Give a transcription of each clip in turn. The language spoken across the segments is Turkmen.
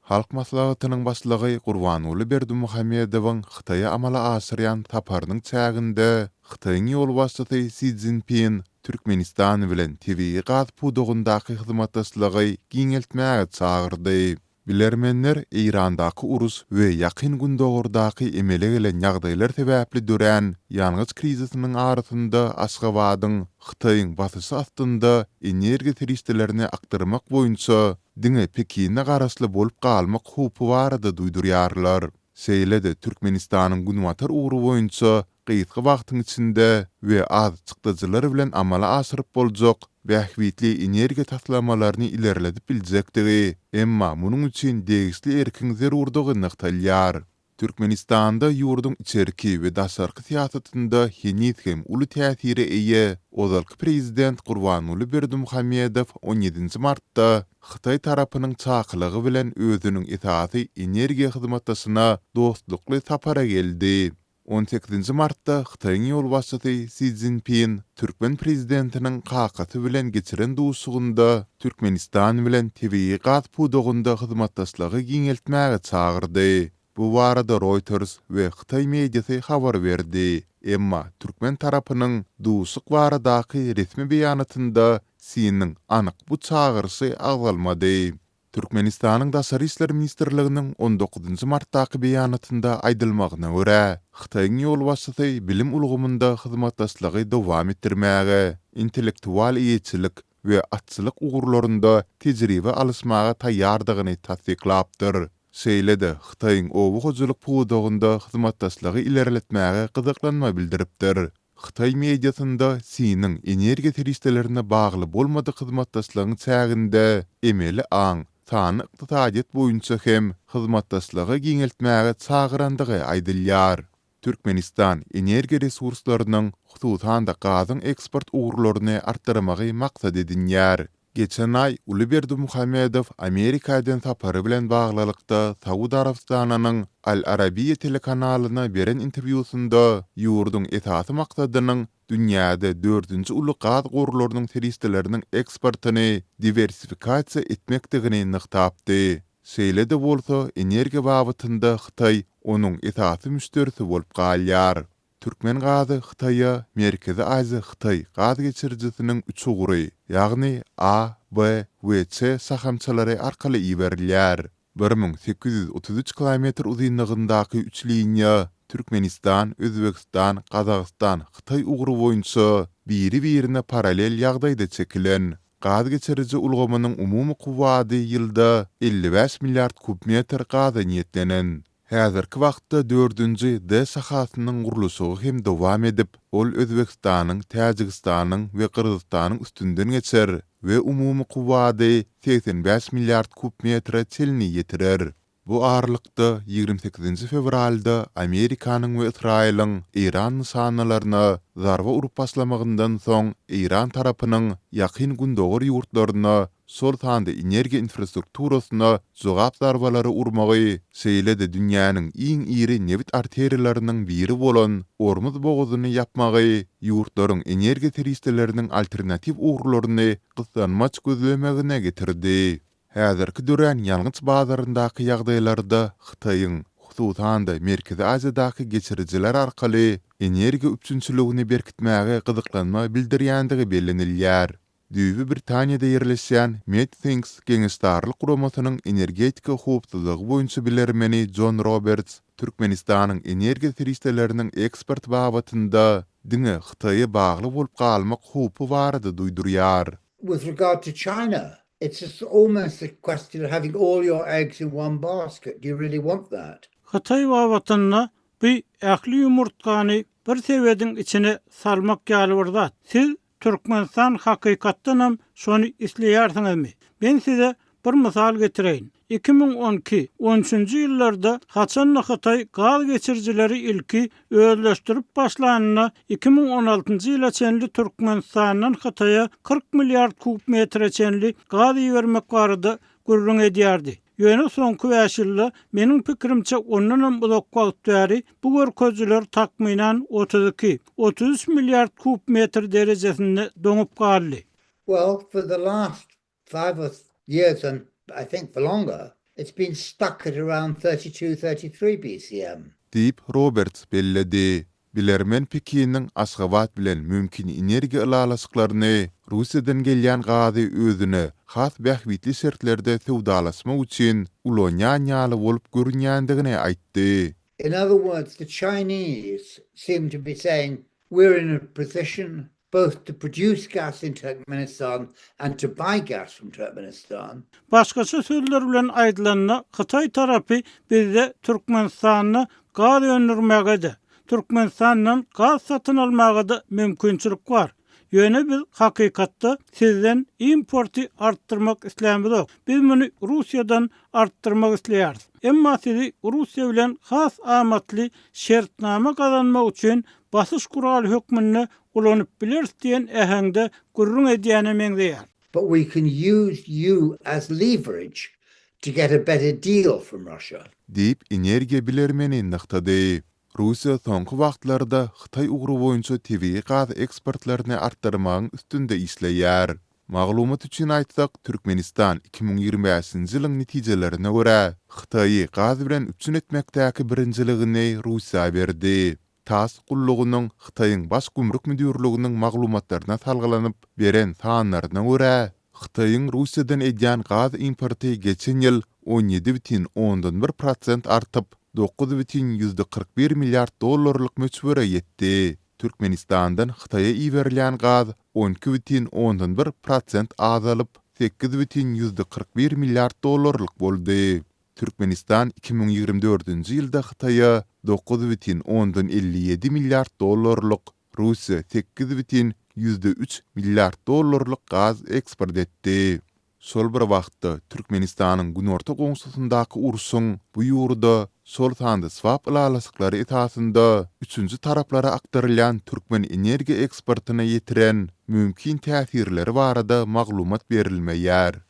Halk Maslahatynyň Başlygy Gurbanguly Berdimuhamedowyň Hytaýa amala aşyrýan saparynyň çäginde Hytaýyň ýolbaşçysy Si Szinpin Türkmenistan bilen tebigy gaz pudagyndaky hyzmatdaşlygy giňeltmäge çagyrdy. Bilermenler Eýrandaky uruş we Ýakyn Gündogardaky emele gelen ýagdaýlar sebäpli dörän ýangyç krizisiniň arasynda Aşgabadyň Hytaýyň basyşy astynda energiýa serişdelerini akdyrmak boýunça diňe Pekine garaşly bolup galmak howpy barada duýdurýarlar. Şeýle-de Türkmenistanyň günbatar ugry boýunça gysga wagtyň içinde we az çykdajylar bilen amala aşyryp boljak bähbitli energiýa taslamalaryny ilerledip biljekdigi, emma munuň üçin degişli erkiň zerurdygy nygtalýar. Türkmenistanda ýurduň içerki we daşarky syýasatynda heniz hem uly täsire eýe ozalky prezident Gurbanguly Berdimuhamedow on ýedinji martda Hytaý tarapynyň çakylygy bilen özüniň esasy energiýa hyzmatdaşyna dostlukly sapara geldi. On sekizinji martda Hytaýyň ýolbaşçysy Si Szinpin türkmen prezidentiniň kakasy bilen geçiren duşuşygynda Türkmenistan bilen tebigy gaz pudagynda hyzmatdaşlygy giňeltmäge çagyrdy. Bu barada Reuters we hytaý mediasy habar berdi. Emma türkmen tarapynyň duşuşyk baradaky resmi beýanatynda Siniň anyk bu çagyryşy agzalmady. Türkmenistanyň Daşary işler ministrliginiň on dokuzynjy martdaky beýanatynda aýdylmagyna görä, Hytaýyň ýolbaşçysy bilim ulgamynda hyzmatdaşlygy dowam etdirmäge, intellektual eýeçilik we atçylyk ugurlarynda tejribe alyşmaga taýýardygyny tassyklapdyr. Şeýle-de Hytaýyň oba hojalyk pudagynda hyzmatdaşlygy ilerletmäge gyzyklanma bildiripdir. Hytaý mediasynda Siniň energiýa serişdelerine bagly bolmadyk hyzmatdaşlygyň çäginde emeli aň, sanly ykdysadyýet boýunça hem hyzmatdaşlygy giňeltmäge çagyrandygy aýdylýar. Türkmenistan energiýa resurslarynyň, hususan-da gazyň eksport ugurlaryny artdyrmagy maksat edinýär. Geçen aý uly Berdimuhamedow Amerika eden sapary bilen baglylykda Saud Arabystanynyň Al Arabiya telekanalyna beren interwýusynda ýurduň esasy maksadynyň dünýäde dördünji uly gaz gorlarynyň serişdeleriniň eksportyny diwersifikasiýa etmekdigini nygtapdy. Şeýle-de bolsa, energiýa babatynda Hytaý onuň esasy müşderisi bolup galýar. Türkmen gazy Hytaýa Merkezi Aziýa-Hytaý gaz geçirijisiniň üç ugry, ýagny A, B we C şahamçalary arkaly iberilýär. 1833 kilometr uzynlygyndaky üç liniýa Türkmenistan, Özbegistan, Gazagystan, Hytaý ugry boýunça biri-birine parallel ýagdaýda çekilen. Gaz geçiriji ulgamynyň umumy kuwwady ýylda 55 milliard kub metr gaza niýetlenen. Häzirki wagtda dördünji D şahasynyň gurluşygy hem dowam edip, ol Özbegistanyň, Täjigistanyň we Gyrgyzystanyň üstünden geçer we umumy kuwwady 85 milliard kub metre çenli ýetirer. Bu aralykda, 28 fewralda Amerikanyň we Ysraýylyň Eýran nyşanalaryna zarba urup başlamagyndan soň Eýran tarapynyň Ýakyn Gündogar ýurtlaryna şol sanda energiýa infrastrukturasyna jogap zarbalary urmagy, şeýle-de dünýäniň iň iri nebit arteriýalarynyň biri bolan Ormuz bogazyny ýapmagy ýurtlaryň energiýa serişdeleriniň alternatiw ugurlaryny gyssanmaç gözlemegine getirdi. Häzirki dörän ýangyç bazaryndaky ýagdaýlarda Hytaýyň, hususan-da, Merkezi Aziýadaky geçirijiler arkaly energiýa üpjünçiligini berkitmäge gyzyklanma bildirýändigi bellenilýär. Düýbi Britaniýada ýerleşýän MedThinks geňeşdarlyk guramasynyň energetika howpsuzlygy boýunça bilermeni Jon Roberts Türkmenistanyň energiýa serişdeleriniň eksporty babatynda diňe Hytaýa bagly bolup galmak howpy barada duýdurýar. With regard to China, it's almost a question of having all your eggs in one basket, do you really want that? Hytaý babatynda bu ähli ýumurtgany bir sebediň içine salmak ýaly bir zat. Siz Türkmenistan hakykatdanam şony isleýärsiňizmi? Men size bir mysal getireýin. 2012, on üçünji ýyllarda haçanda Hytaý gaz geçirijileri ilki özleşdirip başlanynda 2016-njy ýyla çenli Türkmenistandan Hytaýa 40 milliard kub metre çenli gaz ibermek barada gürrüň edýärdi. Ýöne soňky bäş ýylda, meniň pikirimçe, ondanam uzak wagt bäri bu görkezijiler takmynan 32, 33 milliard kub metr derejesinde doňup galdy. Well, for the last five or years and I think for longer. It's been stuck at around 32, 33 BCM. Diýip, Roberts belledi. Bilermen Pekiniň Aşgabat bilen mümkin energiýa ylalaşyklaryny Russiýadan gelýän gazy özüne has bähbitli şertlerde söwdalaşmak üçin ulanýan ýaly bolup görünýändigini aýtdy. In other words, the Chinese seem to be saying, we're in a position both to produce gas in Turkmenistan and to buy gas from Turkmenistan. Başgaça sözler bilen aýdylanda, hytaý tarapy bizde Türkmenistanda gaz öndürmäge-de, Türkmenistandan gaz satyn almaga-da mümkinçilik bar. Ýöne biz hakykatda sizden importy artdyrmak islämizok. Biz muny Russiýadan artdyrmak isleýäris. Emma sizi Russiýa bilen has amatly şertnama gazanmak üçin basyş guraly hökmünde ulanyp bileris diýen äheňde gürrüň edýäne meňzeýär. But we can use you as leverage to get a better deal from Russia. Diýip, energiýa bilermeni nygtady. Russiýa soňky wagtlarda Hytaý ugry boýunça tebigy gaz eksportlaryny artdyrmagyň üstünde işleýär. Maglumat üçin aýtsak, Türkmenistan 2025-nji ýylyň netijelerine görä, Hytaýy gaz bilen üpjün etmekdäki birinjiligini Russiýa berdi. Tass gullugynyň Hytaýyň Baş gümrük müdirliginiň maglumatlaryna salgylanyp beren sanlaryna görä, Hytaýyň Russiýadan edýän gaz importy geçen ýyl 17,1 prosent artyp, 9,41 milliard dollarlyk möçbere ýetdi. Türkmenistandan Hytaýa iberilýän gaz 12,1 prosent azalyp, 8,41 milliard dollarlyk boldy. Türkmenistan 2024-nji ýylda Hytaýa 9,57 milliard dollarlyk, Russiýa 8,3 milliard dollarlyk gaz eksport etdi. Şol bir wagtda, Türkmenistanyň günorta goňşusyndaky urşuň bu ýurda, şol sanda swap ylalaşyklary esasynda üçünji taraplara akdyrylýan türkmen energiýa eksportyna ýetiren mümkin täsirleri barada maglumat berilmeýär.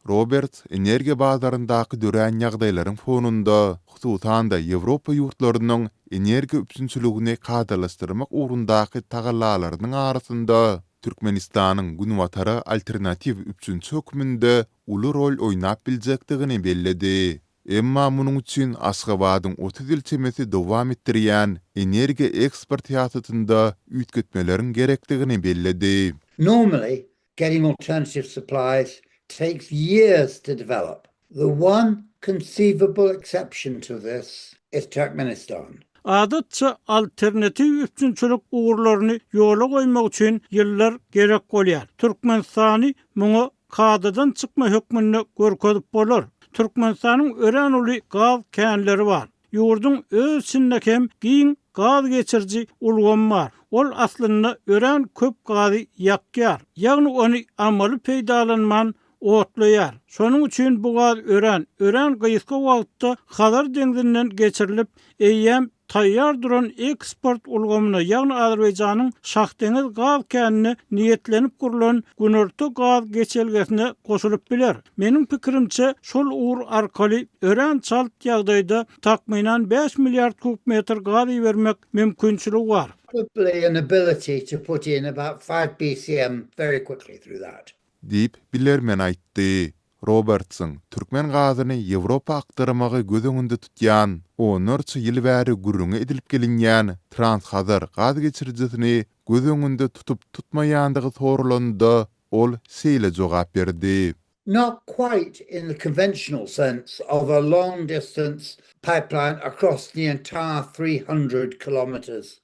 Roberts energiýa bazaryndaky dörän ýagdaýlaryň fonunda, hususan-da Ýewropa ýurtlarynyň energiýa üpjünçiligini kadalaşdyrmak ugrundaky tagallalarynyň arasynda Türkmenistanyň Günbatara alternatiw üpjünçi hökmünde uly rol oýnap biljekdigini belledi. Emma munuň üçin Aşgabadyň 30 ýyl çemesi dowam etdirýän energiýa eksport syýasatynda üýtgetmeleriň gerekdigini belledi. Normally, Getting alternative supplies takes years to develop. The one conceivable exception to this is Turkmenistan. Adatça, alternatiw üpjünçilik ugurlaryny ýola goýmak üçin ýyllar gerek bolýar. Türkmenistany muňa kadadan çykma hökmünde görkezip bolar. Türkmenistanyň örän uly gaz känleri bar. Ýurduň öz içinde hem giň gaz geçiriji ulgam bar. Ol aslynda örän köp gazy ýakýar. Ýagny ony amaly peýdalanman otlaýar. Şonuň üçin bu gaz örän, örän gysga wagtda Hazar deňzinden geçirilip, eýýäm taýýar duran eksport ulgamyna, ýagny Azerbaýjanyň Şahdeňiz gaz känine niýetlenip gurlan Günorta gaz geçelgesine goşulyp biler. Meniň pikirimçe, şol ugur arkaly örän çalt ýagdaýda takmynan bäş milliard kub metr gaz ibermek mümkinçiligi bar. Probably an ability to put in about five BCM very quickly through that. Diýip, bilermen aýtdy. Robertsyň türkmen gazyny Ýewropa akdyrmagy göz öňünde tutýan, onlarça ýyl bäri gürrüňi edilip gelinýän Transhazar gaz geçirijisini göz öňünde tutup-tutmaýandygy soralanda, ol şeýle jogap berdi. Not quite in the conventional sense of a long distance pipeline across the entire 300 kilometers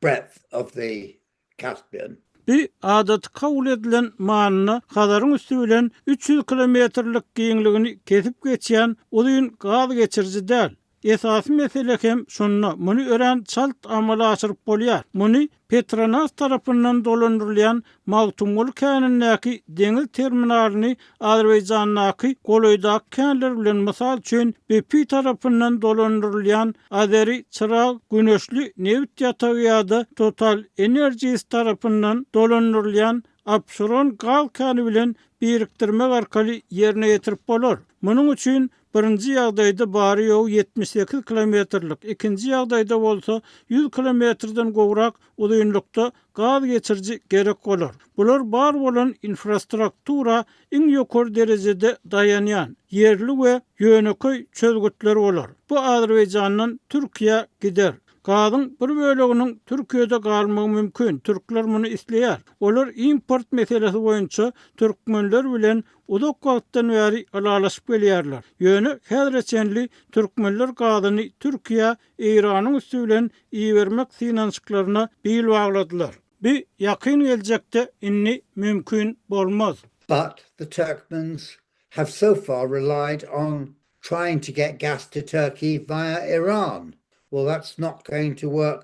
breadth of the Caspian. Bu adaty kabul edilen manyda Hazaryň üsti bilen 300 kilometrlik giňligini kesip geçýän uzyn gaz geçiriji däl. Esasy mesele hem şunda, muny örän çalt amala aşyryp bolýar. Muny Petronas tarapyndan dolandyrylýan Magtymguly känindäki deňiz terminalyny Azerbaýjandaky golaýdaky känler bilen, mysal üçin, BP tarapyndan dolandyrylýan Azeri Çyrag güneşli nebit ýatagy ýa-da Total Energies tarapyndan dolandyrylýan Abşeron gaz käni bilen birikdirmek arkaly ýerine ýetirip bolar. Munuň üçin. Birinji ýagdaýda bary-ýogy 78 kilometrlik, ikinji ýagdaýda bolsa 100 kilometrden gowrak uzynlykda gaz geçiriji gerek bolar. Bular bar bolan infrastruktura iň ýokary derejede daýanýan, ýerli we ýönekeý çözgütler bolar. Bu Azerbaýjandan Türkiýä gider. Gazyň bir böleginiň Türkiýede galmagy mümkin, türkler muny isleýär. Olar import meselesi boýunça türkmenler bilen uzak wagtdan bäri ylalaşyp gelýärler. Ýöne häzire çenli türkmenler gazyny Türkiýä Eýranyň üsti bilen ibermek synanyşyklaryna bil bagladylar. Bu ýakyn geljekde indi mümkin bolmaz. But the Turkmens have so far relied on trying to get gas to Turkey via Iran. Well, that's not going to work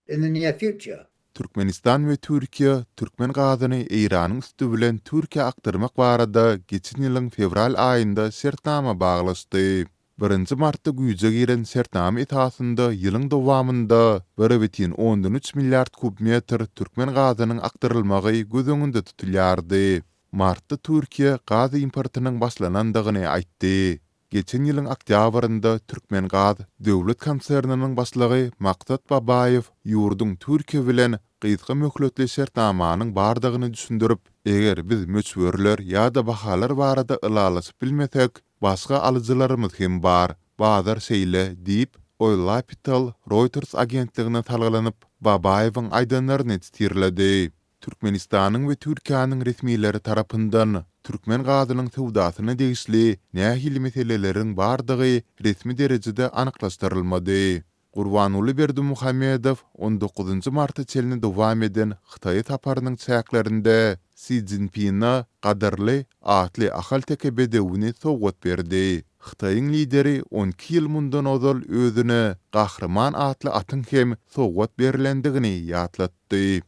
in the near future. Türkmenistan we Türkiýe türkmen gazyny Eýranyň üsti bilen Türkiýä akdyrmak barada geçen ýylyň fewral aýynda şertnama baglaşdy. Birinji martda güýje giren şertnama esasynda ýylyň dowamynda bir bütin ondan üç milliard kub metr türkmen gazynyň akdyrylmagy göz öňünde tutulýardy. Martda Türkiýe gaz importynyň başlanandygyny aýtdy. Geçen ýylyň oktýabrynda Türkmengaz döwlet konserniniň başlygy Maksat Babaýew ýurduň Türkiýe bilen gysga möhletli şertnamanyň bardygyny düşündirip, eger biz möçberler ýa-da bahalar barada ylalaşyp bilmesek, Başga alyjylarymyz hem bar. Bazar şeýle diýip, Oilapital Reuters agentligine salgylanyp, Babaýewiň aýdanlaryny sitirledi. Türkmenistanyň we Türkiýäniň resmileri tarapyndan türkmen gazynyň söwdasyna degişli nähili meseleleriň bardygy resmi derejede anyklaşdyrylmady. Gurbanguly Berdimuhamedow on dokuzynjy marta çenli dowam eden Hytaýa saparynyň çäklerinde Si Szinpine Gadyrly atly ahalteke bedewini sowgat berdi. Hytaýyň Lideri 12 ýyl mundan ozal özüne Gahryman atly atyň hem sowgat berlendigini ýatlatdy.